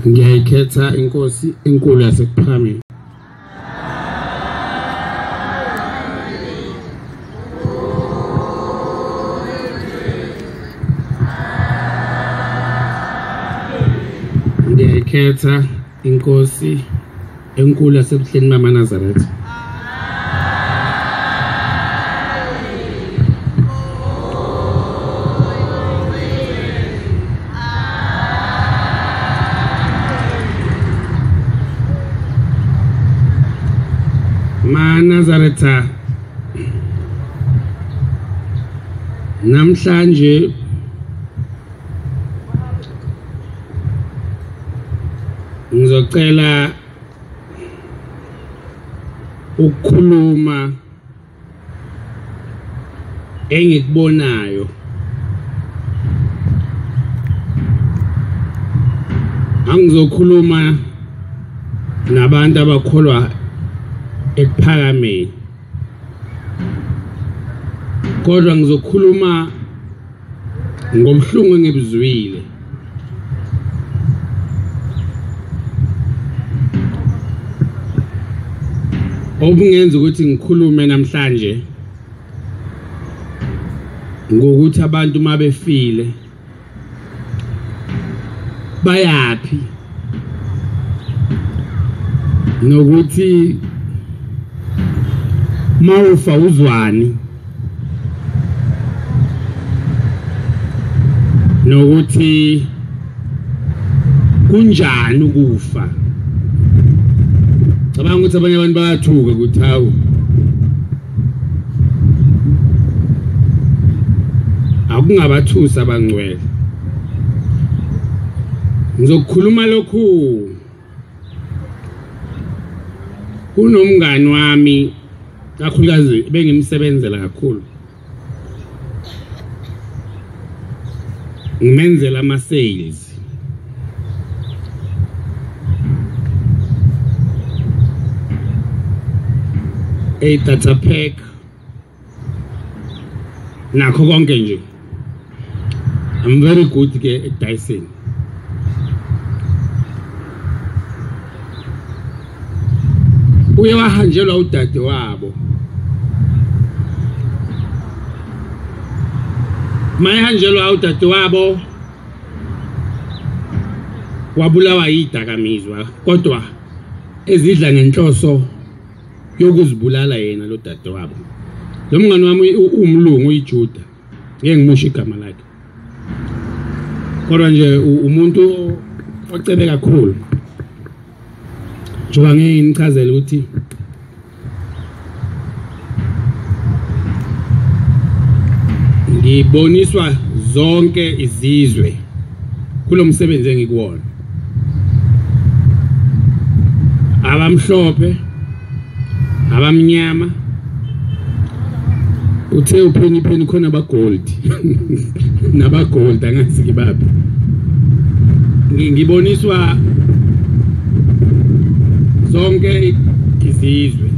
Ngiyayikhetha inkosi enkulu yaseKuphakameni. Ngiyayikhetha inkosi enkulu yaseBuhleni bamaNazaretha. MaNazaretha, namhlanje ngizocela ukukhuluma engikubonayo. Angizokhuluma nabantu abakholwa ekuphakameni, kodwa ngizokhuluma ngobuhlungu engibuzwile. Okungenza ukuthi ngikhulume namhlanje ngokuthi abantu mabefile bayaphi, nokuthi mawufa uzwani, nokuthi kunjani ukufa. Cabanga ukuthi abanye abantu bayathuka ukuthi hawu, akungabathusa abangcwele. Ngizokukhuluma lokhu kunomngani wami kakhulukazi bengimsebenzela kakhulu, ngimenzela ama-sales. A data pack nakho konke nje. I'm very good ke ekudayiseni. Uye wahanjelwa udade wabo. Mayehanjelwa udade wabo wabulawa yidakamizwa, kodwa ezidla ngenhloso yokuzibulala yena lo dade wabo. Lo mngani wami uwumlungu, uyiJuda, ngeke ngimusho igama lakhe, kodwa nje umuntu ocebe kakhulu. Njengoba ngeke ngichazele ukuthi ngiboniswa zonke izizwe kulo msebenzi engikuwona, abamhlophe, abamnyama, uthe upheni pheni khona abagold nabagold angazi kibaphi. Ngiboniswa zonke izizwe.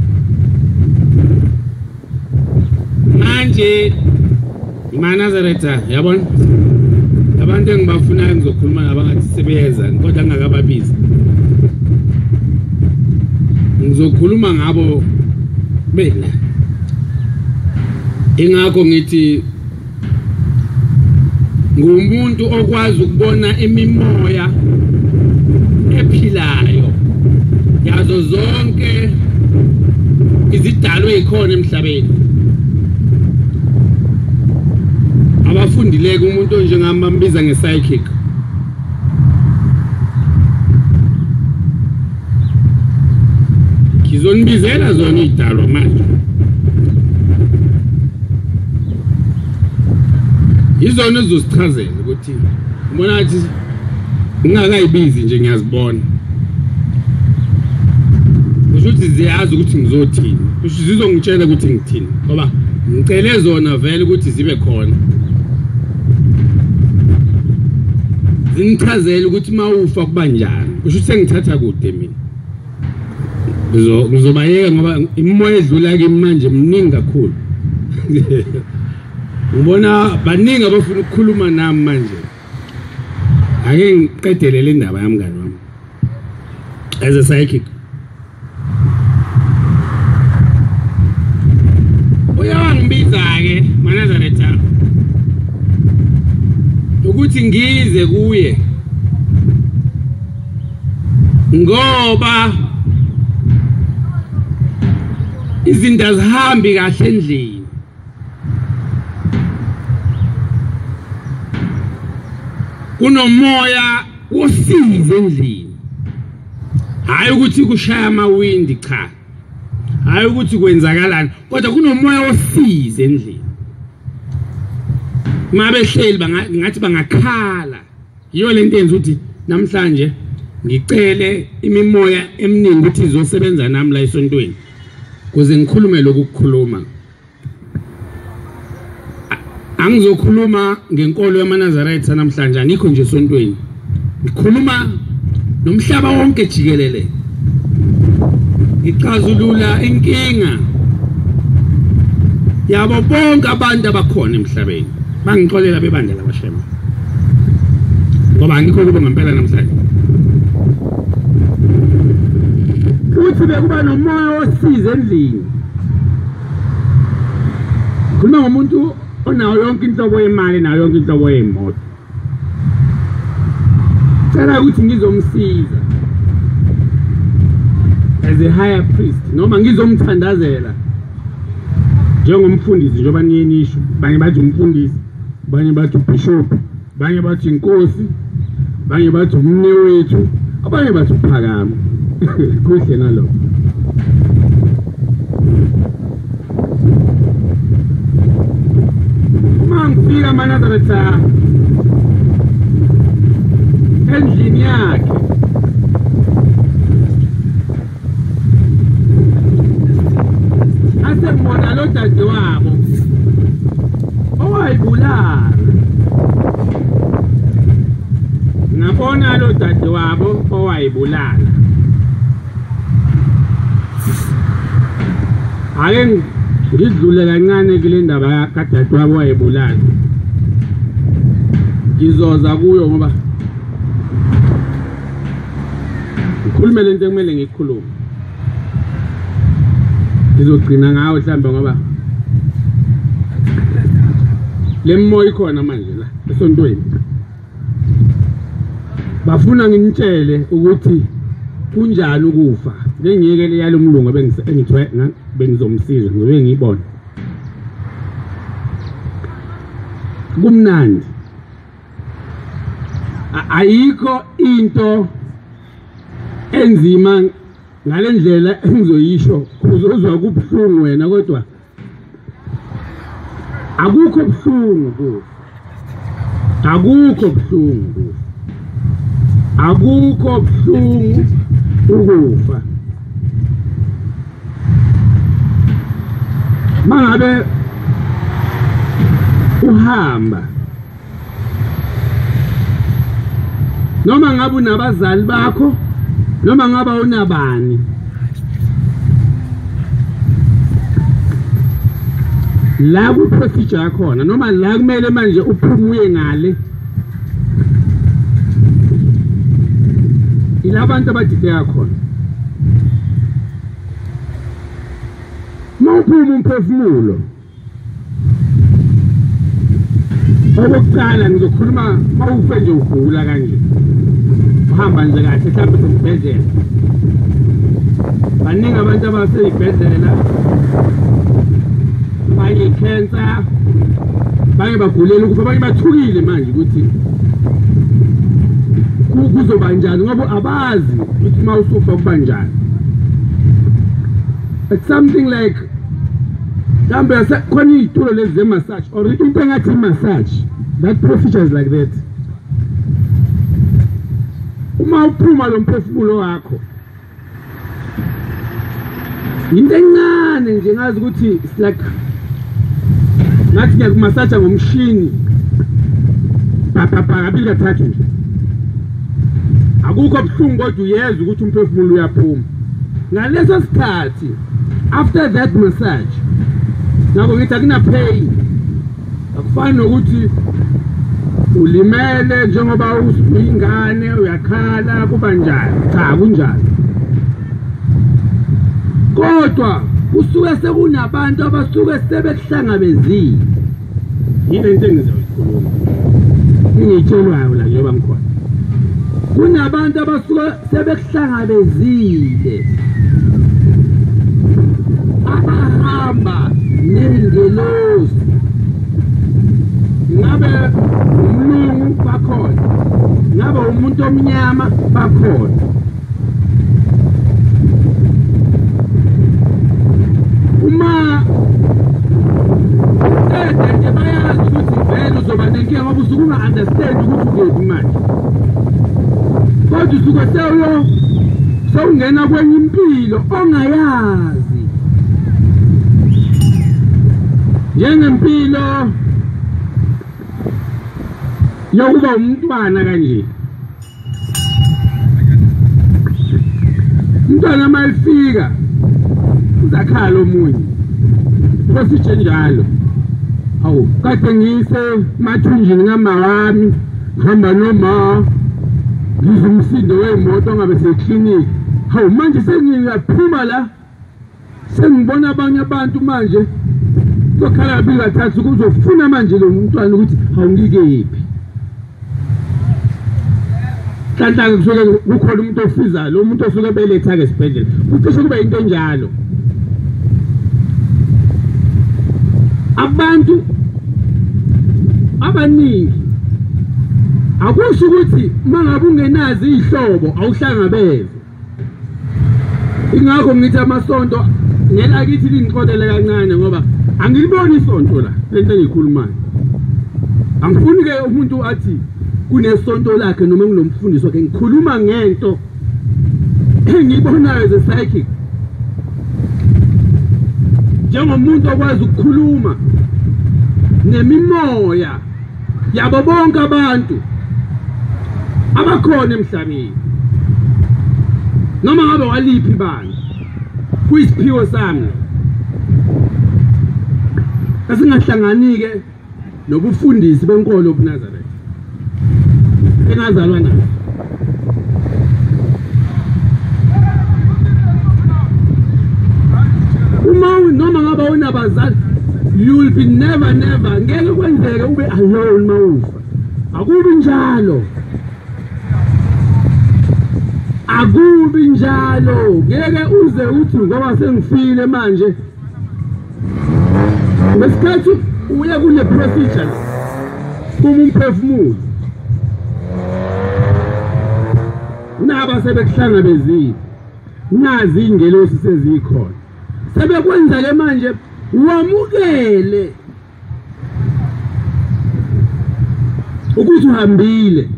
Manje MaNazaretha, yabona abantu engibafunayo ngizokhuluma nabo ngathi sebeza, kodwa ngingakababizi. Ngizokhuluma ngabo bela. Ingakho ngithi ngumuntu okwazi ukubona imimoya ephilayo yazo zonke izidalwe ezikhona emhlabeni. Abafundileke umuntu onjengami bambiza nge-psychic. Ngizonibizela zona izidalwa manje. Izona ezizosichazela ukuthi ubona ngathi ngingakayibizi nje ngiyazibona. Kusho ukuthi ziyazi ukuthi ngizothini, kusho zizongitshela ukuthi ngithini, ngoba ngicele zona vele ukuthi zibe khona. Zinichazele ukuthi mawufa kuba njani. Kusho ukuthi sengithatha kude mina. Ngizobayeka ngoba imimoya edlula kimi manje miningi kakhulu. Ngibona baningi abafuna ukukhuluma nami manje. Ake ngiqedele le ndaba yamngani wami as a psychic. Uyawangibiza-ke maNazaretha ukuthi ngize kuye ngoba izinto azihambi kahle endlini. Kunomoya wosizi endlini. Hayi ukuthi kushaya amawindi, cha. Hayi ukuthi kwenzakalani, kodwa kunomoya wosizi endlini. Mabehleli ngathi bangakhala. Yiyo lento enza ukuthi namhlanje ngicele imimoya eminingi ukuthi izosebenza nami la esontweni kuze ngikhulume lokhu kukhuluma. Angizokhuluma ngenkolo yamaNazaretha namhlanje, angikho nje esontweni. Ngikhuluma nomhlaba wonke jikelele. Ngixazulula inkinga yabo bonke abantu abakhona emhlabeni. Bangixolela bebandla labashema ngoba angikho kubo ngempela namhlanje. Futhi bekuba nomoya osize endlini. Khuluma ngomuntu onayo yonke inhlobo yemali nayo yonke inhlobo yemoto. Cela ukuthi ngizomsiza as a higher priest noma ngizomthandazela njengomfundisi, njengoba niye nisho. Banye bathi umfundisi, banye bathi ubishop, banye bathi inkosi, banye bathi umne wethu, abanye bathi uphakama. Kuhle nalokho. Uma ngifika maNazaretha endlini yakhe, asembona lo dadewabo owayibulala. Ngabona lo dadewabo owayibulala. Ake ngidlule kancane kule ndaba kadadewabo owayibulala. Ngizoza kuyo ngoba ngikhulume lento ekumele ngiyikhulume. Ngizogcina ngawo mhlambe ngoba le moya ikhona manje la esontweni. Bafuna nginitshele ukuthi kunjani ukufa. Ngengiyeke le yalomlungu engithiwe bengizomsiza ngizobe ngiyibona. Kumnandi. Ayikho into enzima ngalendlela engizoyisho, uzozwa kubuhlungu wena, kodwa akukho buhlungu kufa. Akukho buhlungu kufa. Akukho buhlungu ukufa. Mangabe uhamba noma ngabe unabazali bakho noma ngaba unabani, la ku-procedure yakhona noma la kumele manje uphume uye ngale, ilabantu abadideka khona. Mawuphuma umphefumulo, okokuqala ngizokhuluma mawufe nje ugula kanje, uhamba nje kahle mhlawumbe sesibhedlela. Baningi abantu abaseyibhedlela baye cancer, baye bagulela ukufa, abanye bathukile manje ukuthi kuzoba njani ngoba abazi ukuthi uma usufa kuba njani. It's something like mhlawumbe khona iy'tulo lezi ze-massage or into engathi i-massage. That procedure is like that. Uma uphuma lo mphefumulo wakho, into encane nje ngazi ukuthi it's like ngathi ngiyakumasaja ngomshini bhabhabha kabili kathathu nje. Akukho buhlungu kodwa uyezwa ukuthi umphefumulo uyaphuma ngaleso sikhathi. After that massage, ngakho ngithi akuna pain. Akufani nokuthi Ulimele njengoba uyingane uyakhala kuba njani? Cha, kunjani. Kodwa kusuke sekunabantu abasuke sebekuhlangabezile. Yile nto engizoyikhuluma engiyitshelwayo la njengoba ngikhona. Kunabantu abasuke sebekuhlangabezile, abahamba nengelosi. Ngabe umlungu bakhona, ngabe umuntu omnyama bakhona. Uma qeda nje bayazi ukuthi vele uzoba nenkinga ngoba usuke unga-understand ukuthi ukephi manje. Kodwa usuke sewungena kwenye impilo ongayazi, njengempilo yokuba umntwana kanje. Umntwana uma efika uzakhala omunye kwesitshe njalo. Hawu, kade ngise emathunjini kama wami, ngihamba noma ngizwa umsindo wey'moto ngabe seklinikhi. Hawu, manje sengiyaphuma la, sengibona abanye abantu manje kuzokhala kabili kathathu, kuzofuna manje lo mntwana ukuthi hawu ngikephi. Nhlanhla kusuke kukhona umuntu ofizayo, lo muntu osuke beletha-ke esibhedlela, kucishe kube into enjalo. Abantu abaningi akusho ukuthi uma ngabe ungenazi iy'hlobo awuhlangabeze. Ingakho ngithi amasonto ngelakithi lingixolele kancane ngoba angiliboni isonto la lento engiyikhulumayo. Angifuni-ke umuntu athi kunesonto lakhe noma kunomfundisi wakhe. Ngikhuluma ngento engiyibonayo as a psychic, njengomuntu okwazi ukukhuluma nemimoya yabo bonke abantu abakhona emhlabeni, noma ngabe waliphi ibandla. Kuyisiphiwo sami esingahlangani-ke nobufundisi benkolo yobuNazaretha engazalwa nayo. Uma noma ngabe unabazali, you will be never never, ngeke kwenzeke ube alone mawufa. Akubi njalo, akubi njalo. Ngeke uze uthi ngoba sengifile manje. Ngesikhathi uya kule procedure phuma umphefumulo, naba sebekuhlangabezile, nazi ingelosi sezikhona, sebekwenza ke manje wamukele ukuthi uhambile.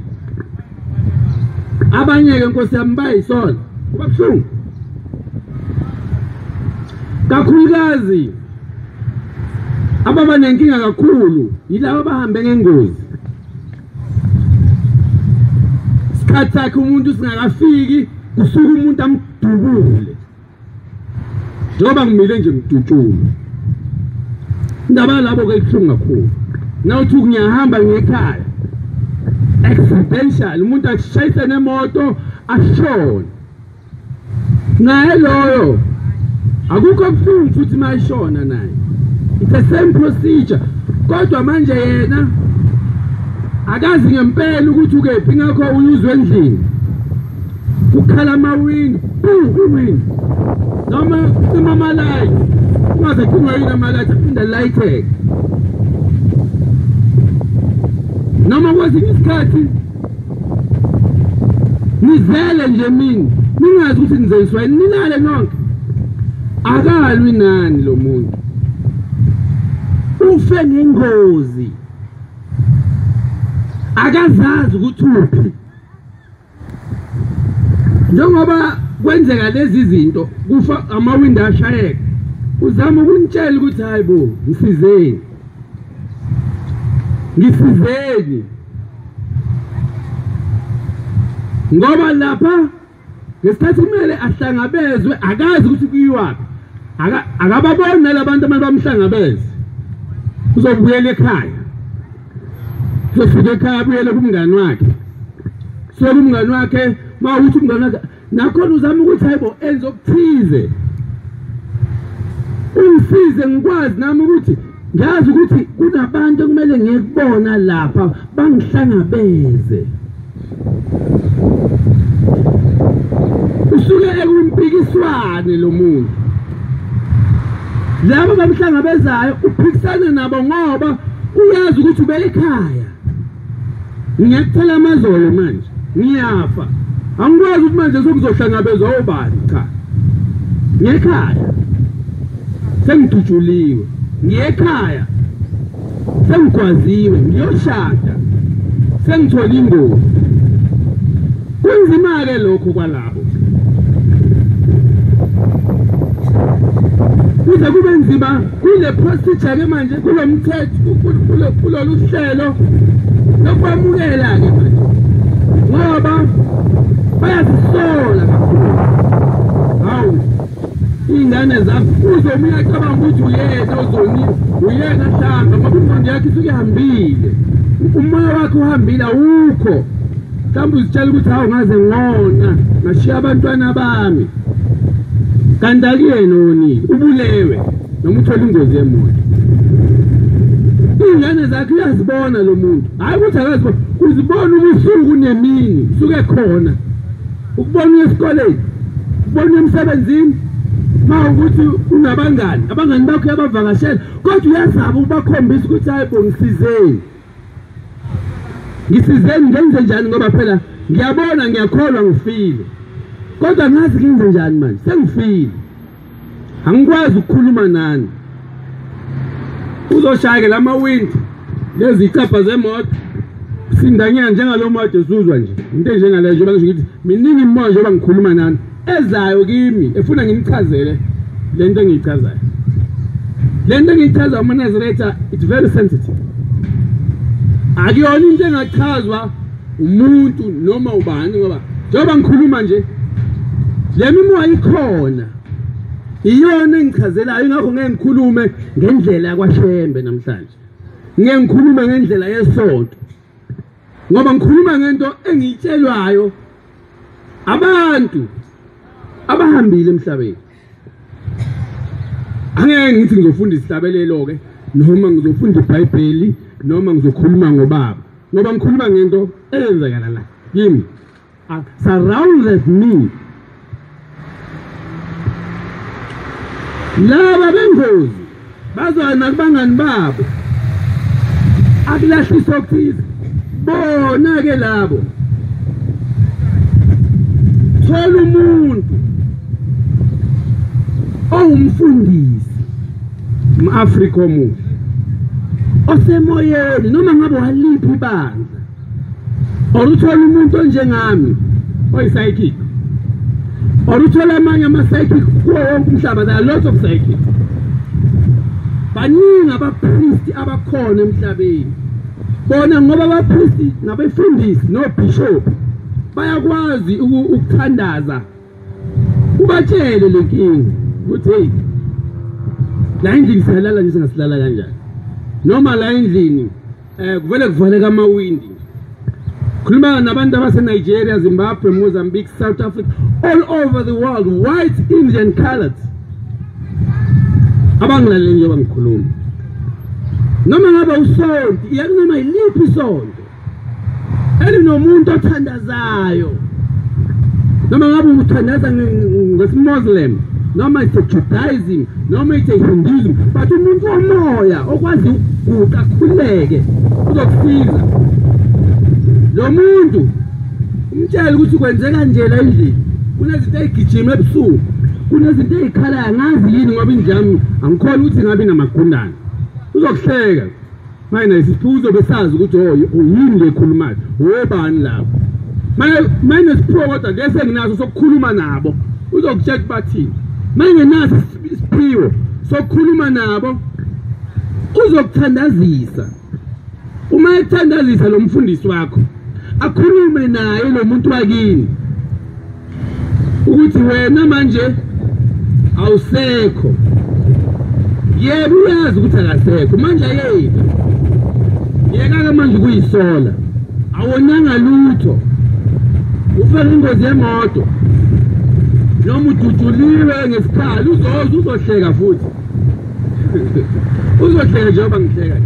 Abanye ke Nkosi yami bayisola, kuba buhlungu kakhulukazi. Ababa nenkinga kakhulu yilabo abahambe ngengozi. Isikhathi sakhe umuntu singakafiki, kusuka umuntu amdubule. Njengoba ngimile nje ngidutshule. Indaba labo ke ibuhlungu kakhulu. Nawuthi ngiyahamba ngekhaya, accidental, umuntu ashayise nemoto ashone. Naye loyo akukho buhlungu futhi mayishona naye. It's the same procedure. Kodwa manje yena akazi ngempela ukuthi ukephi, ngakho uyuzwe endlini kukhala amawindi, iwindi noma cima amalayithi, ungaze cima yini amalayithi, aphinde alayitheke. Noma kwesinye isikhathi nizele nje mina ningazi ukuthi nizeliswa yini, nilale nonke. Akalwi nani lo muntu, ufe ngengozi, akazazi ukuthi uphi. Njengoba kwenzeka lezi zinto, kufa amawindi ashayeka, uzama ukunitshela ukuthi hayi bo, ngisizeni, ngisizeni. Ngoba lapha ngesikhathi kumele ahlangabezwe akazi ukuthi kuyiwaphi, akababoni nalabantu abantu bamhlangabeze, uzobuyela ekhaya. Uzofika ekhaya abuyele kumngani wakhe. So kumngani wakhe mawuthi umngani wakhe nakhona uzama ukuthi hayibo enze okuthize. Ungisize ngikwazi nami ukuthi ngiyazi ukuthi kunabantu okumele ngiyekubona lapha bangihlangabeze. Usuke ekumpikiswane lo muntu. Labo bamhlangabezayo uphikisana nabo ngoba uyazi ukuthi ubele ekhaya. Ngiyakuthela amazolo manje, ngiyafa. Angikwazi ukuthi manje sokuzohlangabezwa obani, cha. Ngiyekhaya. Sengidutshuliwe. Ngiyekhaya. Sengigwaziwe, ngiyoshada. Sengithola ingozi. Kunzima-ke lokho kwalabo. Kuze kube nzima kule procedure-ke manje, kulo mthetho, kulolu hlelo lokwamukela-ke manje. Ngoba bayazisola kakhulu. Hawu, iy'ngane zakho uzobe uyacabanga ukuthi uyena ozonile, uyena hlamba, ngoba ingqondo yakho isuke ihambile. Umoya wakhe uhambile awukho. Mhlawumbe uzitshela ukuthi hawu ngaze ngona, ngashiya abantwana bami. Kanti akuyena owonile, ubulewe noma uthole ingozi yemoto. Iy'ngane zakhe uyazibona lo muntu. Hhayi ukuthi akazibona, uzibona ubusuku nemini, usuke khona. Ukubona uye esikoleni, ukubona uye emsebenzini, ma ukuthi unabangani, abangani bakho uyabavakashela, kodwa uyazama ukubakhombisa ukuthi hayi bo ngisizeni. Ngisizeni ngenze njani ngoba phela ngiyabona ngiyakholwa ngifile. Kodwa ngazi ngenze njani manje, sengifile. Angikwazi ukukhuluma nani. Uzoshaya-ke lamawindi, lezi icabha zemoto, sindanyana njengalo moto esuzwa nje. Into enjengaleyo njengoba ngisho ngithi miningi imimoya njengoba ngikhuluma nani ezayo kimi efuna ngimchazele lento engiyichazayo. Lento engiyichazayo amaNazaretha, it's very sensitive. Akuyona into engachazwa umuntu noma ubani ngoba njengoba ngikhuluma nje le mimoya ikhona. Iyona engichazelayo, ingakho ngeke ngikhulume ngendlela yakwaShembe namhlanje. Ngeke ngikhulume ngendlela yesonto. Ngoba ngikhuluma ngento engiyitshelwayo abantu abahambile emhlabeni. Angeke ngithi ngizofunda isihlabelelo ke noma ngizofunda iBhayibheli noma ngizokhuluma ngobaba, ngoba ngikhuluma ngento eyenzakala la kimi, surrounded me. Laba bengozi bazwana kubangani babo, akulahliswa okuthize. Bona ke labo, thola umuntu owumfundisi umAfrika omuhle osemoyeni, noma ngabe waliphi ibandla, or uthola umuntu onjengami oyi-psychic, or uthola amanye ama-psychic kuwo wonke umhlaba. There are lots of psychics. Baningi abapristi abakhona emhlabeni. Bona ngoba abapristi nabefundisi nobishop bayakwazi ukuthandaza, ubatshele le nkinga ukuthi hey, la endlini siyalala nje, singasilala kanjani, noma la endlini kuvele kuvaleka amawindi. Khuluma nabantu abase-Nigeria, Zimbabwe, Mozambique, South Africa, all over the world, white, Indian, colored, abangilaleli njengoba ngikhuluma. Noma ngabe usonto, iya kunoma yiliphi isonto elinomuntu othandazayo, noma ngabe uthandaza ngesiMuslim, noma it's a Judaism, noma it's a Hinduism, but umuntu womoya okwazi ukuguqa akhuleke uzokusiza. Lo muntu umtshele ukuthi kwenzeka nje la endlini, kunezinto ey'gijima ebusuku, kunezinto ey'khalayo, angazi yini ngoba indlu yami angikhona ukuthi ngabe inamagundane. Uzokuhleka. Manje isiphuzo besazi ukuthi oh yini le ekhulumayo, wobani lapho. Manje isiphiwo kodwa lesi enginaso sokukhuluma nabo, uzokutshela ukuthi bathini. Manje naso isiphiwo sokukhuluma nabo, uzokuthandazisa. Uma ekuthandazisa lo mfundisi wakho, akhulume naye lo muntu wakini ukuthi wena manje awusekho. Yebo uyazi ukuthi akasekho manje ayephi. Yeka-ke manje ukuyisola, awonanga lutho, ufake ingozi yemoto noma udutshuliwe ngesikhali, uzoza uzohleka futhi. Uzohleka njengoba ngihleka.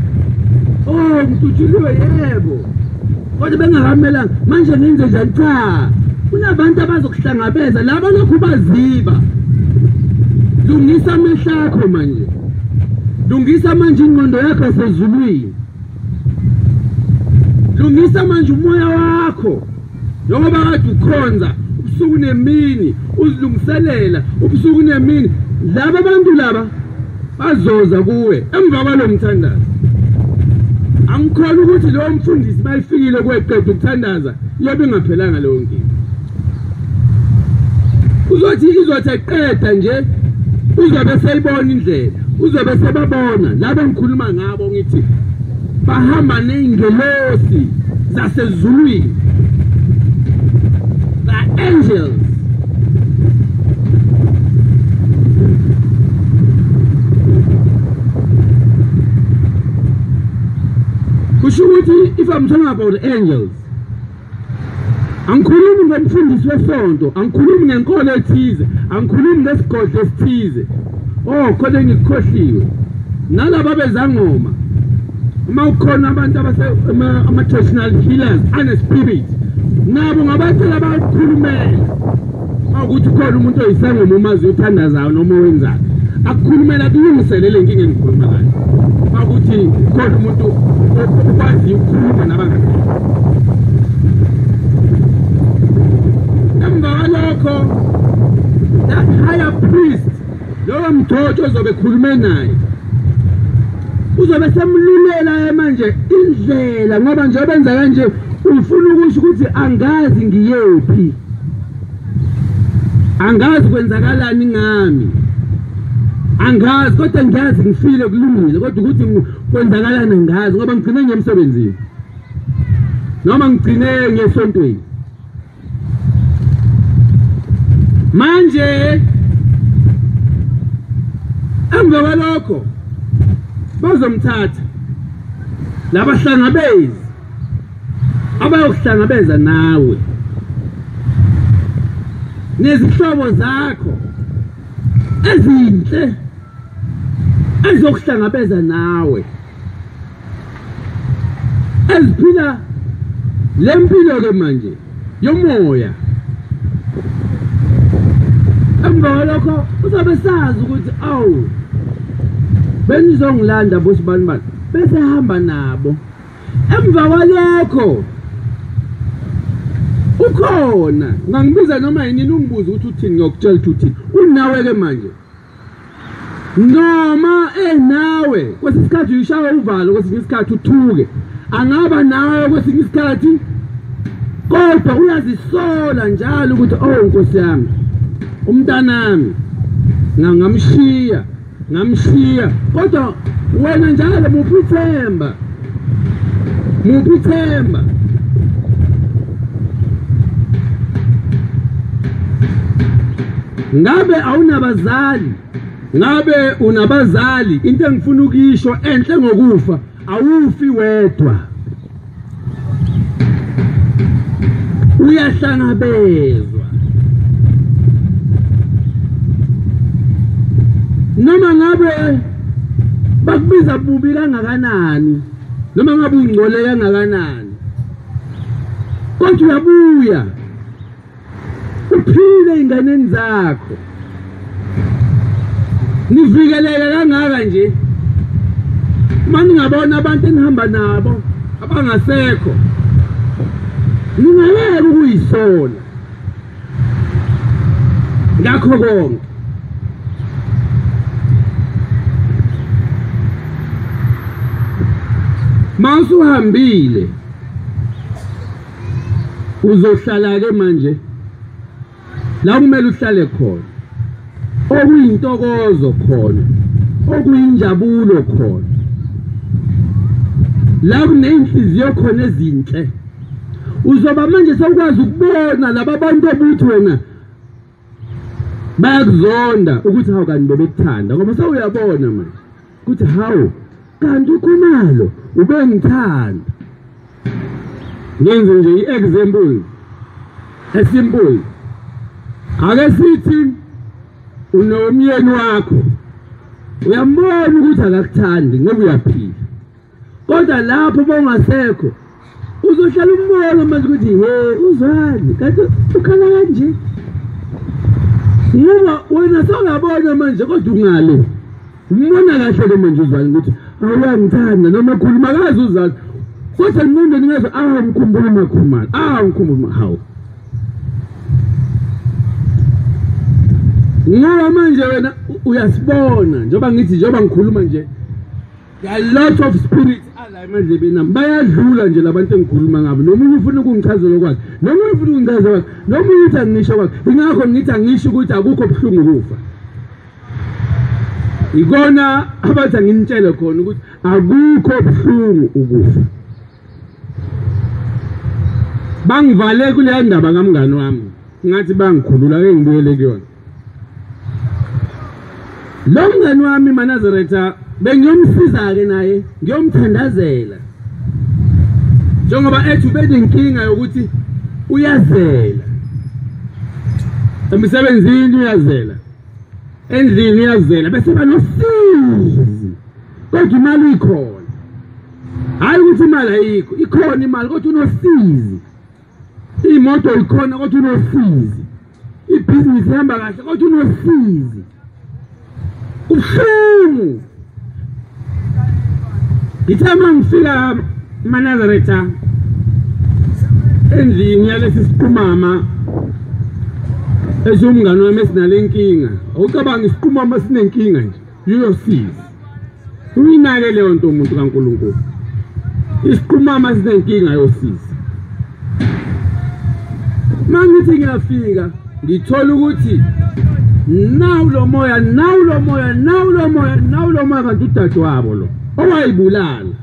Oh, ngidutshuliwe, yebo, kodwa bengakamelanga. Manje ngenze njani? Cha, kunabantu abazokuhlangabeza laba lokhu baziba. Lungisa amehlo akho manje, lungisa manje ingqondo yakho yasezulwini, lungisa manje umoya wakho. Njengoba kade ukhonza ubusuku nemini, uzilungiselela ubusuku nemini, laba bantu laba bazoza kuwe emva kwalo mthandazo. Angikholwa ukuthi lowo mfundisi bayifikile kweqeda ukuthandaza yobe ingaphelanga leyo nkinga. Uzothi izothi eqeda nje uzobe seyibona indlela, uzobe sebabona laba ngikhuluma ngabo, ngithi bahamba ney'ngelosi zasezulwini, the angels. Kusho ukuthi if I'm talking about angels, angikhulumi ngomfundisi wesonto, angikhulumi ngenkolo ethize, angikhulumi ngesigodlo esithize. Oh, khona ngikukhohliwe. Nalaba bezangoma, uma ukhona abantu ama-traditional healers ane-spirit, nabo ngabacela bakukhulumela. Uma ukuthi ukhona umuntu oyisangoma umazi uthandazayo noma owenzayo, akukhulumela kulungisele le nkinga engikhuluma ngayo. Uma ukuthi ukhona umuntu okwaziyo ukukhuluma nabangasekho. Emva kwalokho, that higher priest, lowo mdotho ozobe ekhulume naye, uzobe semlulela manje indlela, ngoba njengoba enza kanje ufuna ukusho ukuthi angazi ngiyephi, angazi kwenzakalani ngami, angazi, kodwa ngiyazi ngifile kulungile, kodwa ukuthi kwenzakalani angazi, ngoba ngigcine ngemsebenzini noma ngigcine ngesontweni. Manje emva kwalokho bazomthatha labahlangabezi abayokuhlangabeza nawe nezihlobo zakho ezinhle ezizokuhlangabeza nawe, eziphila le mpilo ke manje yomoya. Emva kwalokho uzobe sazi ukuthi awu, benizongilanda bosibani bani, bese hamba nabo. Emva kwalokho ukhona, ungangibiza noma yini ungibuze ukuthi uthini, ngiyokutshela ukuthi uthini. Unawe ke manje, noma enawe kwesinye isikhathi uyishaya uvalo, kwesinye isikhathi uthuke, angaba nawe kwesinye isikhathi, kodwa uyazisola njalo ukuthi oh Nkosi yami, umntanami ngamshiya, ngamshiya. Kodwa wena njalo muphi ithemba, muphi ithemba. Ngabe awunabazali, ngabe unabazali, into engifuna ukuyisho enhle ngokufa, awufi wedwa, uyahlangabezwa. Noma ngabe bakubiza bubi kangakanani, noma ngabe ungcole kangakanani, kodwa uyabuya uphile ey'nganeni zakho. Nivikeleke kangaka nje, uma ningabona abantu enihamba nabo abangasekho, ningayeka ukuyisola ngakho konke. Mawusuhambile uzohlala ke manje la kumele uhlale khona, okuyintokozo khona, okuyinjabulo khona, la kuney'nhliziyo khona ezinhle. Uzoba manje sewukwazi ukubona laba bantu obuthi wena bayakuzonda ukuthi hawu kanti bebekuthanda, ngoba sewuyabona manje ukuthi hawu kanti uKhumalo ubengithanda. Ngenze nje i-example esimple. Ake sithi unomyeni wakho, uyambona ukuthi akakuthandi ngoba uyaphila, kodwa lapho bongasekho uzohlala umbona manje ukuthi he uzwani kanti ukhala kanje, ngoba wena sewuyabona manje kodwa ungale umbona kahle ke manje uzwani ukuthi awuyangithanda noma khuluma kazi uzwani, kodwa ngqondweni ngazo ngikhumbula uMakhumalo, ngikhumbula hawu. Ngoba manje wena uyasibona njengoba ngithi njengoba ngikhuluma nje, there are lot of spirits ala emadlebeni ami, bayadlula nje labantu engikhuluma ngabo. Nomunye ufuna ukungichazela kwakhe, nomunye ufuna ukungichazela kwakhe, nomunye uthi angisho kwakhe. Ingakho ngithi angisho ukuthi akukho buhlungu ukufa. Ikona abathi anginitshele khona ukuthi akukho buhlungu ukufa. Bangivale kuleya ndaba kamngani wami, ngathi bangikhulula ke ngibuyele kuyona. Lo mngani wami maNazaretha bengiyomsiza-ke naye, ngiyomthandazela njengoba ethi ubenenkinga yokuthi uyazela emsebenzini, uyazela endlini, uyazela, bese banosizi, kodwa imali ikhona. Hhayi ukuthi imali ayikho, ikhona imali kodwa unosizi. Imoto ikhona kodwa unosizi. Ibhizinisi ihamba kahle kodwa unosizi. Kubuhlungu. Ngithe uma ngifika maNazaretha endlini yalesi siqumama esiwumngani wami esinale nkinga, awucabanga isiqumama sinenkinga nje uyosiza. Uyinake leyo nto umuntu kaNkulunkulu. Isiqumama sinenkinga yosiza. Mangithi ngiyafika ngithola ukuthi nawu lo moya, nawu lo moya, nawu lo moya, nawu lo moya, kanti udadewabo lo owayibulala.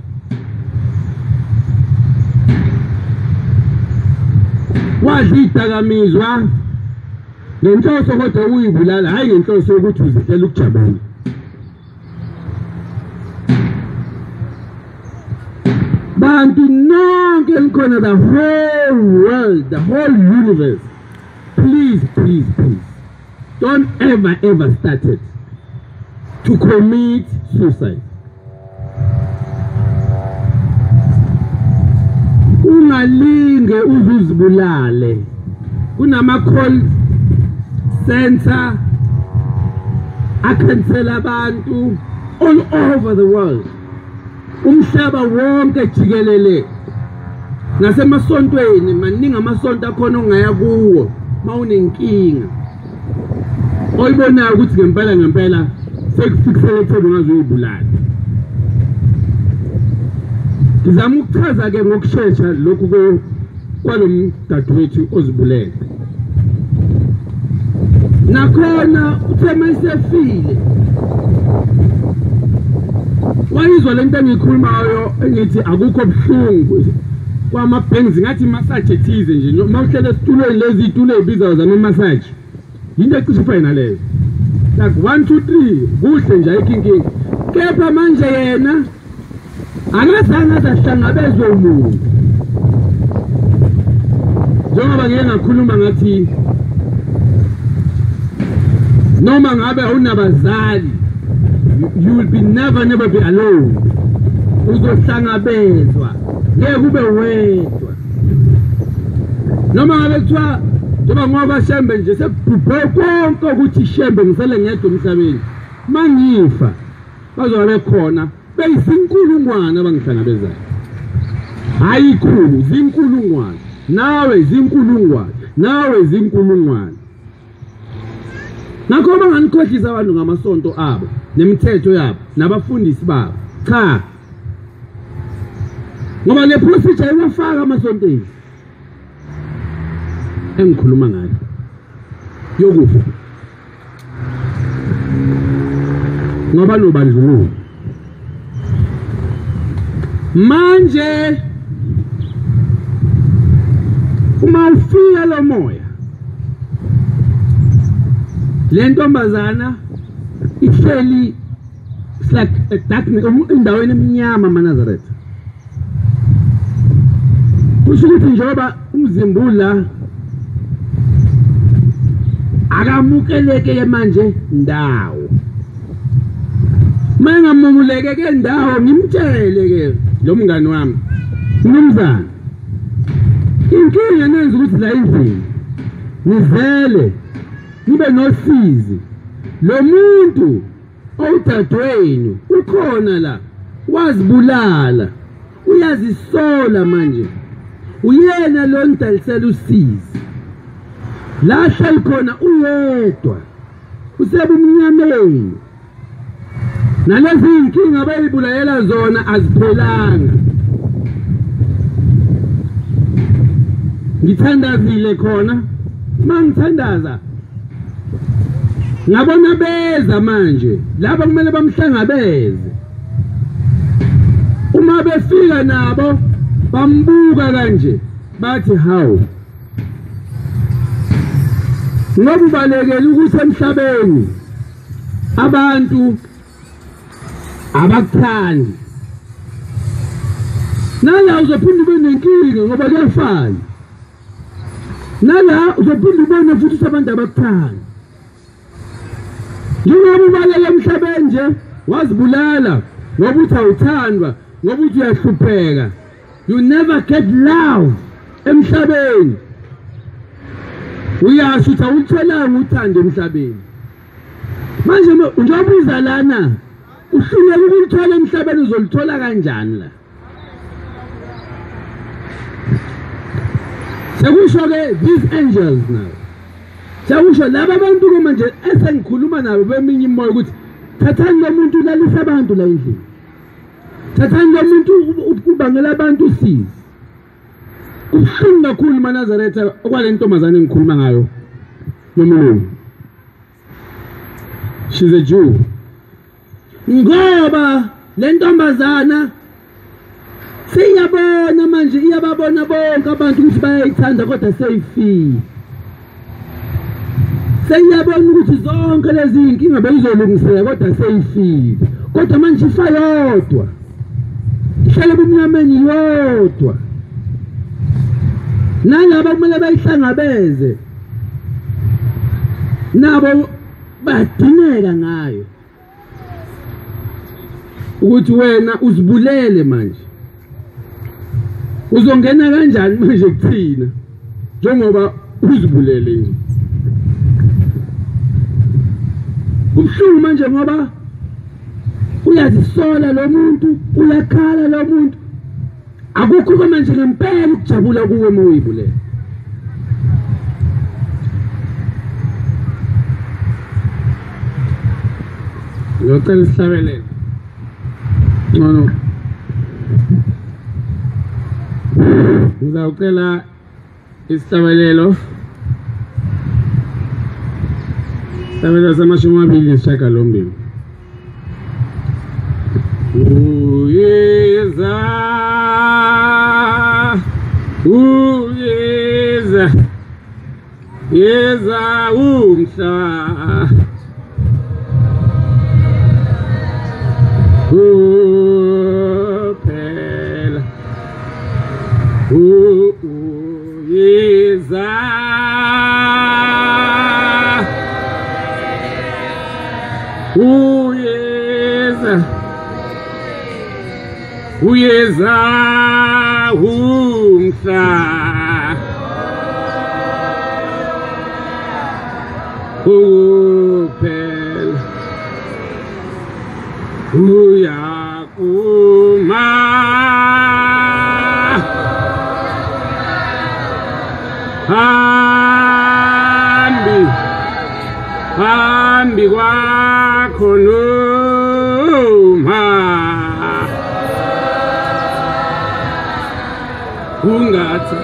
Wadla idakamizwa ngenhloso kodwa uyibulala, hhayi ngenhloso yokuthi uzihlela ukujabula. Bantu nonke nikhona, the whole world, the whole universe, please, please, please, don't ever, ever start it to commit suicide. Ungalinge uzuzibulale. Kunama call center akhansela abantu all over the world, umhlaba wonke jikelele, nasemasontweni maningi amasonto akhona ongaya kuwo mawunenkinga oyibonayo ukuthi ngempela ngempela sekufikisele ekutheni ungaze uyibulale. Ngizama ukuchaza-ke ngokushesha lokhu kwalo mdadewethu ozibulele. Nakhona uthe mayisefile wayizwa lento engiyikhulumayo engithi akukho buhlungu kwama-banks, ngathi imasaji ethize nje uma uhlele esitulweni, lezi iy'tulo ey'bizayo zama-massage, yinto ecishe ifane naleyo, like 1 2 3 kuhle nje ayikho inkinga. Kepha manje yena akazange aze ahlangabezwe umuntu, njengoba ngike ngakhuluma ngathi noma ngabe awunabazali, you will be never never be alone. Uzohlangabezwa, ngeke ube wedwa. Noma ngabe kuthiwa njengoba ngoba Shembe nje sekubhubhe konke ukuthi Shembe ngisele ngedwa emhlabeni, mangifa bazoba bekhona beyizinkulungwane abangihlangabezayo. Hhayi ikhulu, zinkulungwane, nawe zinkulungwane, nawe zinkulungwane. Ngakho banganikhohlisa abantu ngamasonto abo nemithetho yabo nabafundisi babo, cha, ngoba le procedure iwafaka amasontweni engikhuluma ngayo yokufa, ngoba nobandlululo. Manje uma ufika lo moya, le ntombazana ihleli It's like a darkness, endaweni emnyama maNazaretha. Kusho ukuthi njengoba umzimba ula akamukeleke manje ndawo. Mangamumuleke ke ndawo ngimtshele ke lo mngani wami, mnumzane, inkinga nenza ukuthi la endlini nizele nibe nosizi. Lo muntu owudadewenu ukhona la wazibulala, uyazisola manje, uyena lo nidalisela usizi. La hleli khona uyedwa, usebumnyameni, nalezi inkinga abayibulalela zona aziphelanga. Ngithandazile khona, mangithandaza ngabona beza manje laba kumele bamhlangabeze. Uma befika nabo bambuka kanje bathi hawu, ngoba ubalekela ukuthi emhlabeni abantu abakuthandi, nala uzophinda ube nenkinga ngoba kuyafana, nala uzophinda ubone futhi ukuthi abantu abakuthandi. Njengoba ubaleka emhlabeni nje wazibulala ngoba uthi awuthandwa, ngoba uthi uyahlupheka, you never get love emhlabeni. Uyasho ukuthi awulutholanga uthando emhlabeni. Manje njengoba uza lana uhluleka ukuluthola emhlabeni, uzoluthola kanjani la? Sekusho ke these angels now, sekusho laba bantu ke manje esengikhuluma nabo beminye imoya ukuthi thathani lo muntu ulalisa abantu la endlini, thathani lo muntu ubangela abantu usizi. Kubuhlungu kakhulu maNazaretha okwale ntombazane engikhuluma ngayo nomlungu. She's a Jew. Ngoba le ntombazana seyiyabona manje, iyababona bonke abantu ukuthi bayayithanda kodwa seyifile. Seyiyabona ukuthi zonke lezi inkinga bezolungiseka kodwa seyifile. Kodwa manje ifa yodwa, ihlale ebumnyameni yodwa. Nalaba kumele bayihlangabeze nabo badineka ngayo ukuthi wena uzibulele manje. Uzongena kanjani manje kuthina njengoba uzibulele nje? Kubuhlungu manje ngoba uyazisola lo muntu, uyakhala lo muntu. Akukho manje ngempela ukujabula kuwe uma uyibulele. Ngiyocela isihlabelelo. Ngcono ngizawucela isihlabelelo, isihlabelelo sama-28. Uyeza, uyeza, yeza umhla kuphela, uyeza, uyeza, uyeza umhla kuphela, uyakuma hambi hambi kwakho noma ungathi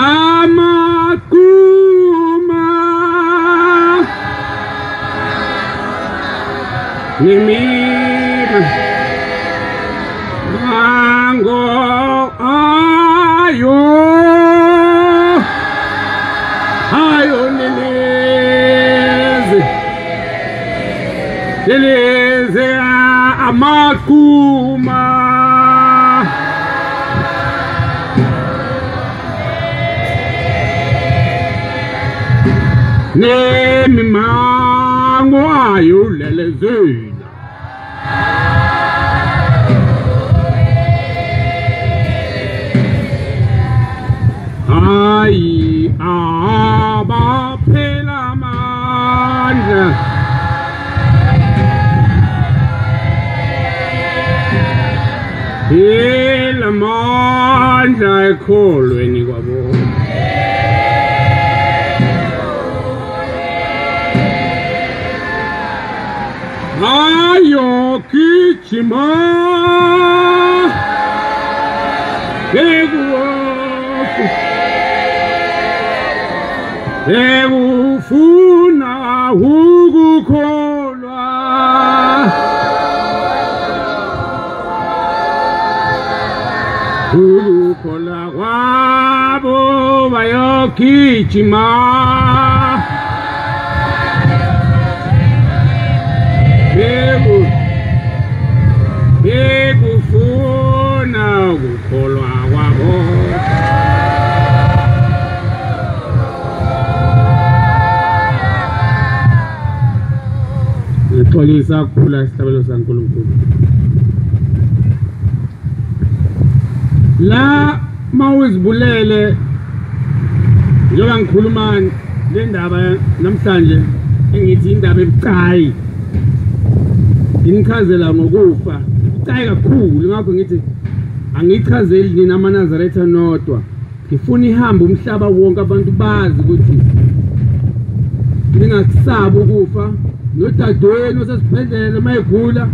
amakuma nimima mango ayo ayo nilezi Leleze amaqhuma nemimango ayo lelezela hayi abaphela amandla ilamandla ekholweni kwabo. Ayogijima ekufuna ukukholwa ukukholwa kwabo bayogijima bekufuna ukukholwa kwabo. Ngixolisa ukuphula isihlabelo sikaNkulunkulu. La mawuzibulele njengoba ngikhuluma le ndaba namhlanje engithi indaba ebucayi nginichazela ngokufa bucayi kakhulu, ngakho ngithi angichazeli nina amaNazaretha nodwa, ngifuna ihambe umhlaba wonke abantu bazi ukuthi ningakusabi ukufa. Nodadewenu osesibhedlela uma egula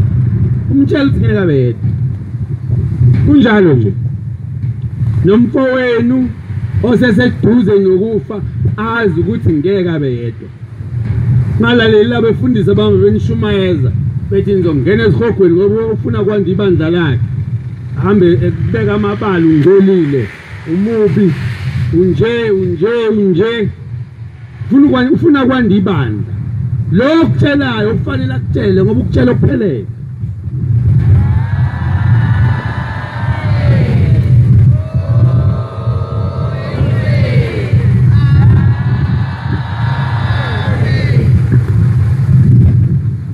umtshela ukuthi ngeke abe yedwa, kunjalo nje. Nomfowenu oseseduze nokufa azi ukuthi ngeke abe yedwa. Ngalaleli abefundisi abami benishumayeza bethi nizongena esihogweni ngoba ufuna kwanda ibandla lakhe, ahambe ekubeka amabala, ungcolile, umubi, unje unje unje, ufuna kwanda ibandla. Lo okutshelayo kufanele akutshele ngoba ukutshela okuphelele.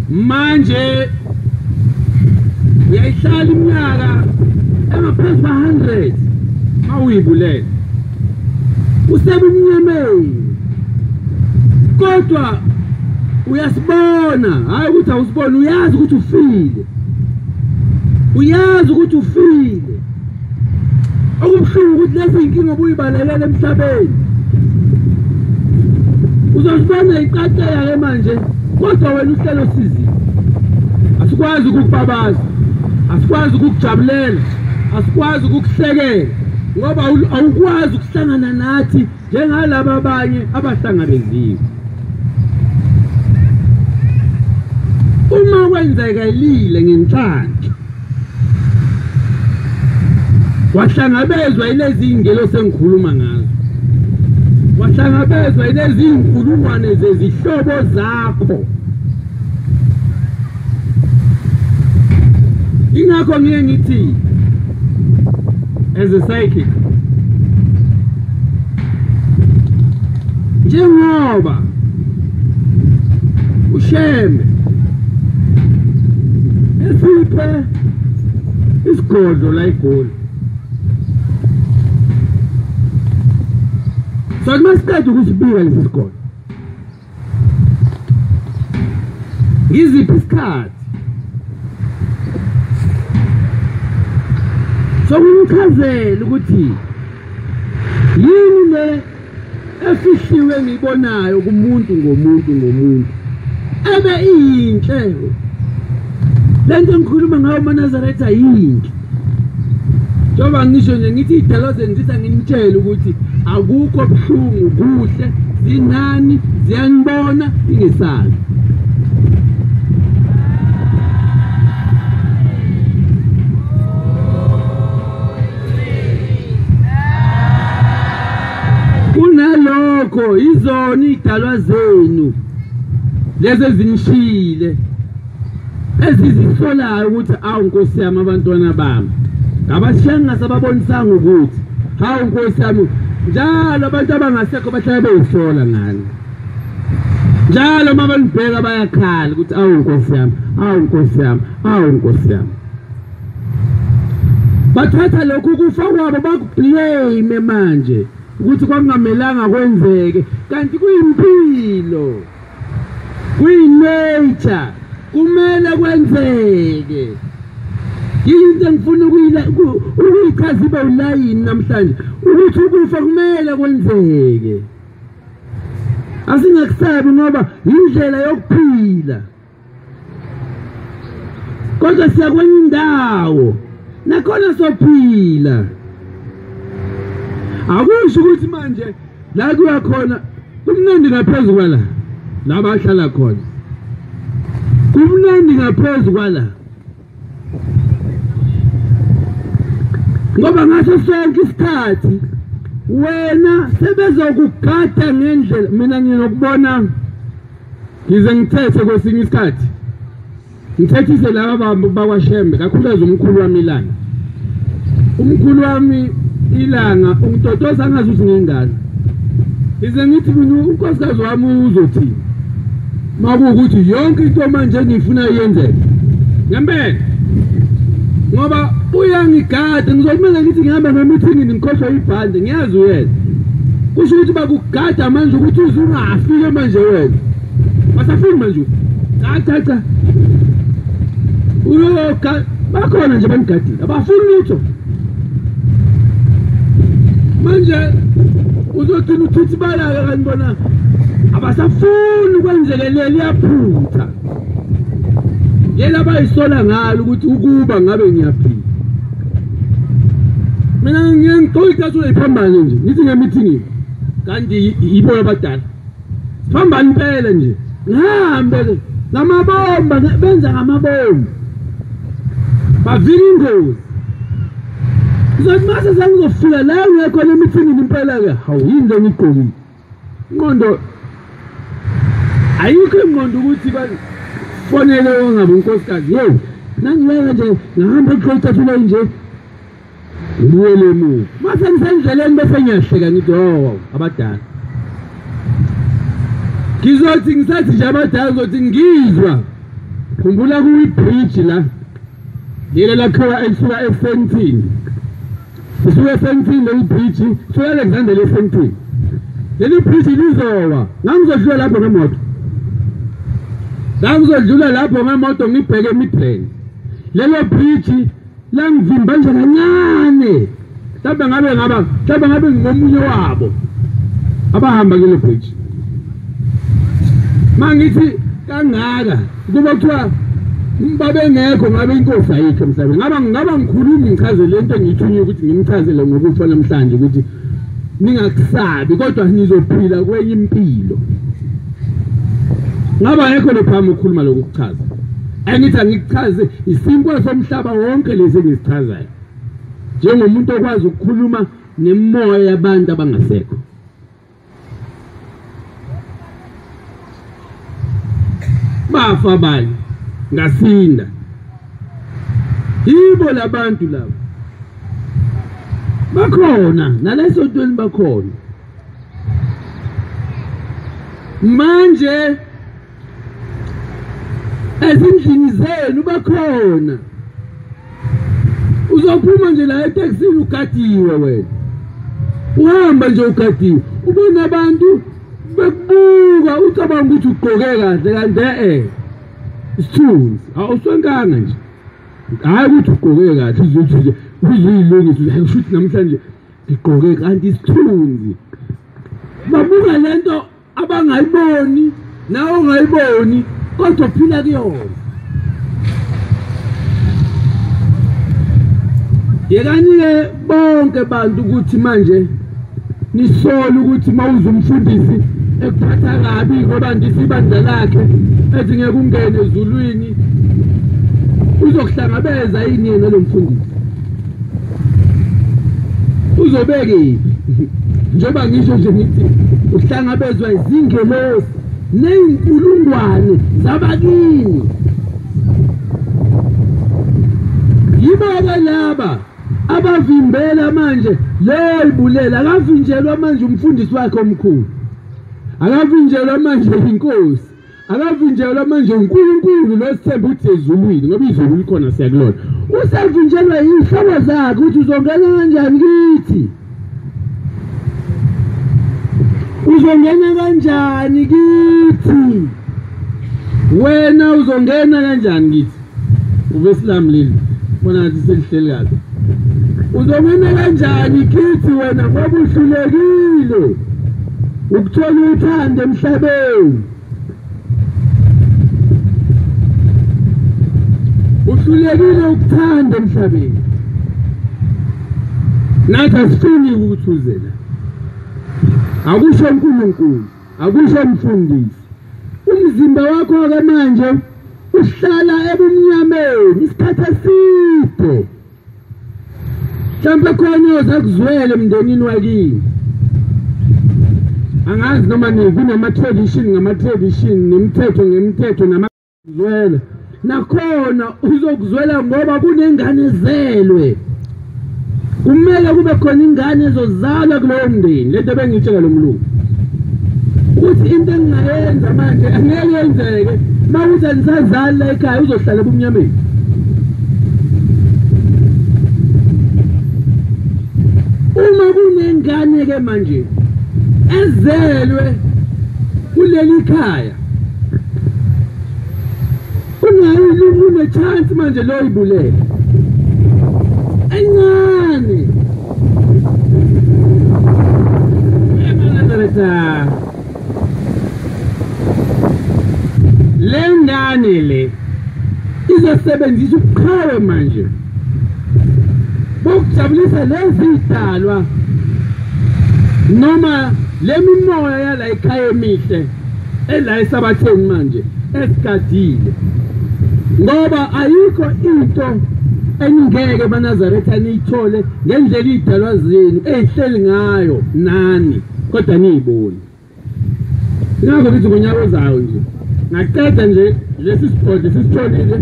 Manje uyayihlala iminyaka engaphezu kwa-100 mawuyibulele usebumnyameni, kodwa uyasibona. Hayi ukuthi awusiboni, uyazi ukuthi ufile, uyazi ukuthi ufile. Okubuhlungu ukuthi lezi inkinga obuyibalelela emhlabeni uzosibona icaceka-ke manje, kodwa wena uhlelo sizile. Asikwazi ukukubabaza, asikwazi ukukujabulela, asikwazi ukukuhlekela ngoba awukwazi ukuhlangana nathi njengalaba abanye abahlangabeziwe. Uma kwenzekelile ngenhlanhla wahlangabezwa yilezi iy'ngelosi engikhuluma ngazo, wahlangabezwa yilezi iy'nkulungwane zezihlobo zakho. Ingakho ngiye ngithi as a psychic, njengoba uShembe esiphe isigodlo la eGoli, so masiqeda ukusibika lesi sigodlo ngiziphi isikhathi sokumchazela ukuthi yini le efihliwe engiyibonayo kumuntu ngomuntu ngomuntu ebe iyinhle. Lento engikhuluma ngayo amaNazaretha yinhle. Njengoba ngisho nje ngithi iy'dalwa zenu zithi anginitshele ukuthi akukho buhlungu, kuhle, zinani, ziyanibona, ningesabi. Kunalokho izona iy'dalwa zenu lezi ezinishile Ezizisolayo ukuthi awu Nkosi yami abantwana bami ngabashiya sababonisanga ukuthi hawu Nkosi yami. Njalo abantu abangasekho bahlala beyisola ngani. Njalo uma banibheka bayakhala ukuthi awu Nkosi yami, awu Nkosi yami, awu Nkosi yami. Bathatha lokhu kufa kwabo bakublame manje ukuthi kwakungamelanga kwenzeke, kanti kuyimpilo, kuyi-nature, kumele kwenzeke. Into engifuna ukuyichaza ibe ulayini namhlanje ukuthi ukufa kumele kwenzeke. Asingakusabi ngoba indlela yokuphila, kodwa siya kwenye indawo nakhona sophila. Akusho ukuthi manje la kuya khona kumnandi ngaphezu kwala la bahlala khona, kumnandi ngaphezu kwala, ngoba ngaso sonke isikhathi wena sebezokugada ngendlela. Mina nginokubona ngize ngithethe kwesinye isikhathi ngithethise laba bakwaShembe, kakhulukazi umkhulu wami iLanga. Umkhulu wami iLanga ungitotoza angazi ukuthi ngingane. Ngize ngithi mina unkosikazi wami uzothini makuwukuthi yonke into manje engiyifuna iyenzeke ngempela, ngoba uyangigada. Ngizokumele ngithi ngihamba ngemithini ngikhohlwe ibhande, ngiyazi uyena. Kusho ukuthi bakugada manje ukuthi uze ungafike manje wena basafuni manje. Cha cha cha, uyoga bakhona nje banigadile, abafuni lutho. Manje uzogcina uthi balaka kanti bona abasafuni kwenzeke liyaphutha yela bayisola ngalo ukuthi ukuba ngabe ngiyaphila. Mina ngiyengixoxa icathulo iphambane nje ngithi ngemithini kanti yibo abadala siphambane impela nje, ngihambe ngamabomba, benza ngamabomba bavika ingozi. Ngizothi mase sengizofika la ngiyakhona emithini impela-ke, hawu yini le ngiyigqokile? Ingqondo ayikho, ingqondo ukuthi bafonele ongabe unkosikazi yo nangilala nje ngahamba ngigqoke icathulo nje ngibuyele emuva. Mase ngisendleleni bese ngiyahleka ngithi oh abadala. Ngizothi ngisathi nje abadala ngizothi ngizwa khumbula kuyi-bridge la leli lakhiwa elisuka eSentini, isuka eSentini leli bridge, suka Alexander leSentini. Leli bridge lizowa, ngangizodlula lapho ngemoto, ngangizodlula lapho ngemoto ngibheke eMidrand. Lelo bridge langivimba nje kancane, mhlawumbe ngabe ngaba mhlawumbe ngabe ngingomunye wabo abahamba kule bridge. Mangithi kangaka kuba kuthiwa babengekho ngabe inkosi ayikho emhlabeni, ngaba ngikhuluma ngichaze lento engiyithunywe ukuthi ngimchazele ngokufa namhlanje ukuthi ningakusabi kodwa nizophila kwenye impilo. Ngaba ngekho lapha ukukhuluma lokhu kuchaza, angithi angikuchaze isinkwa somhlaba wonke lezi engisichazayo njengomuntu okwazi ukukhuluma nemoya yabantu abangasekho. Bafa abanye ngasinda, yibo labantu laba bakhona nalesontweni bakhona manje ezindlini zenu bakhona. Uzophuma nje la etekisini ugadiwe wena, uhamba nje ugadiwe, ubona abantu bekubuka ucabanga ukuthi ugqoke kahle kanti isithunzi awuswenkanga nje. Hayi ukuthi ugqoke kahle uzothi nje uzuyilungisa usho ukuthi namhlanje ngigqoke kanti isithunzi. Babuka lento abangayiboni nawe ungayiboni kodwa uphila kuyona. Yekani-ke bonke bantu ukuthi manje nisole ukuthi mawuze umfundisi ekuphatha kabi ngoba ndisa ibandla lakhe ethi ngeke ungene ezulwini, uzokuhlangabeza yini yena lo mfundisi? Uzobekephi? Njengoba ngisho nje ngithi uhlangabezwa izingelosi ney'nkulungwane zabakini. Yibo-ke laba abavimbela manje leyo ibulela. Akavinjelwa manje umfundisi wakhe omkhulu, akavinjelwa manje inkosi, akavinjelwa manje uNkulunkulu lo sithemba ukuthi ezulwini, ngoba izulu likhona siyakulona. Usevinjelwa iy'hlobo zakhe ukuthi uzongena kanjani kithi, uzongena kanjani kithi, wena uzongena kanjani kithi. Uvesi lami leli bona ngathi selihleli kahle. Uzongena kanjani kithi wena ngoba uhlulekile ukuthola uthando emhlabeni, uhlulekile ukuthanda emhlabeni. Nathi asifuni ukuthi uze la. Akusho uNkulunkulu, akusho umfundisi. Umzimba wakho ke manje uhlala ebumnyameni isikhathi eside. Mhlawumbe khona ozakuzwela emndenini wakini. Angazi noma kunama-tradition ngama-tradition, nemithetho ngemithetho, namakuzwela nakhona uzokuzwela ngoba kunengane ezelwe. Kumele kube khona ingane ezozalwa kulowo mndeni. Lento bengiyitshela lo mlungu ukuthi into engingayenza manje angeke yenzeke uma ukuthi anisazali la ekhaya, uzohlala ebumnyameni. Uma kunengane-ke manje ezelwe kuleli khaya, une-chance manje lo ibulele encane. Le ngane le izosebenzisa ubuqhawe manje bokujabulisa lezi zidalwa noma le mimoya yala ekhaya emihle ela esabatheni manje esigadile, ngoba ayikho into eningeke baNazaretha niyithole ngendlela idalwa zenu ezihleli ngayo nani, kodwa niyiboni. Ngakho ngithi ngonyaka ozayo nje ngaqeda nje lesi sigodlo sisitholile,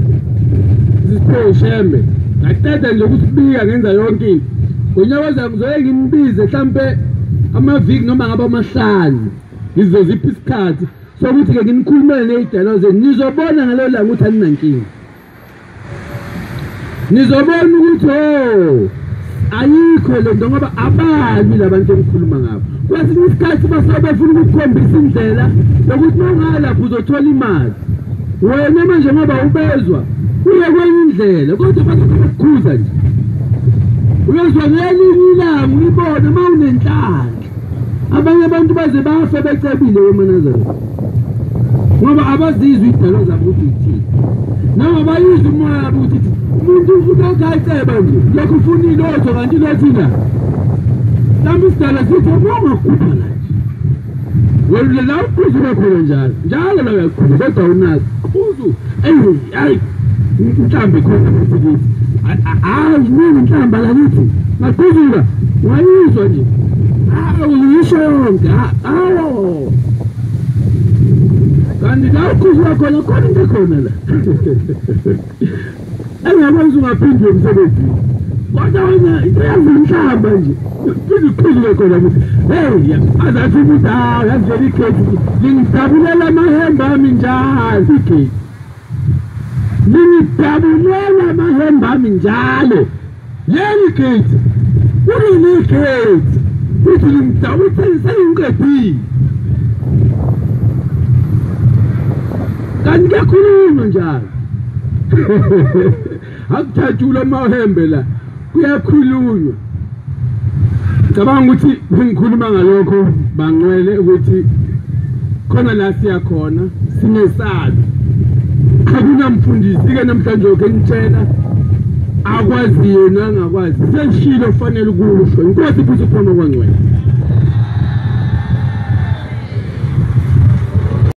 sisiphiwe uShembe, ngaqeda nje ukusibika ngenza yonke into. Ngonyaka ozayo ngizoye nginibize mhlampe amaviki noma ngabe amahlanu, ngizozipha isikhathi sokuthi-ke nginikhulumele ney'dalwa zenu. Nizobona ngalo langa ukuthi aninankinga, nizobona ukuthi oh ayikho le nto, ngoba abalwi labantu engikhuluma ngabo. Kwesinye isikhathi basuke befuna ukukhombisa indlela yokuthi uma ungalapho uzothola imali. Wena manje ngoba ubezwa uye kwenye indlela, kodwa bazokukhuza nje. Uyozwa ngelinye ilanga uyibone uma unenhlanhla. Abanye abantu baze bafe becebile wemaNazaretha ngoba abazizwa idalwa zabo ukuthi ithini, noma bayizwa umoya wabo ukuthi umuntu ulokhu ayiceba nje lokhu ufuna ilotho kanti ilothi la. Mhlawumbe isidalwa sithi ungakhupha la nje wena la uqhuzuka khona njalo njalo la uyaqhuza, kodwa awunazi qhuzu. Eyi hayi inhlambi khona futhi kithi, hayi nini inhlamba la kithi ngaqhuzuka wayizwa nje uyisho yonke. Awu kanti la uqhuzuka khona khona into ekhona la engakwenza ungaphindi emsebenzini, kodwa wena into yazi inhlamba nje phinde uqhuzuke khona ukuthi hey azathi ukuthi hawu yazi leli gate lingidabulela amahembe ami njalo, igate lingidabulela amahembe ami njalo, leli gate kuleli gate futhi lingidabule sengiqedile. Kanti kuyakhulunywa njalo akuthathulwa amahembe la, kuyakhulunywa. Ngicabanga ukuthi bengikhuluma ngalokho bangcwele ukuthi khona la siyakhona singesabi. Akunamfundisi-ke namhlanje okhe ngitshela akwaziyo nangakwazi, seshilo fanele ukusho. Inkosi iphuse uphuma kwangcwele.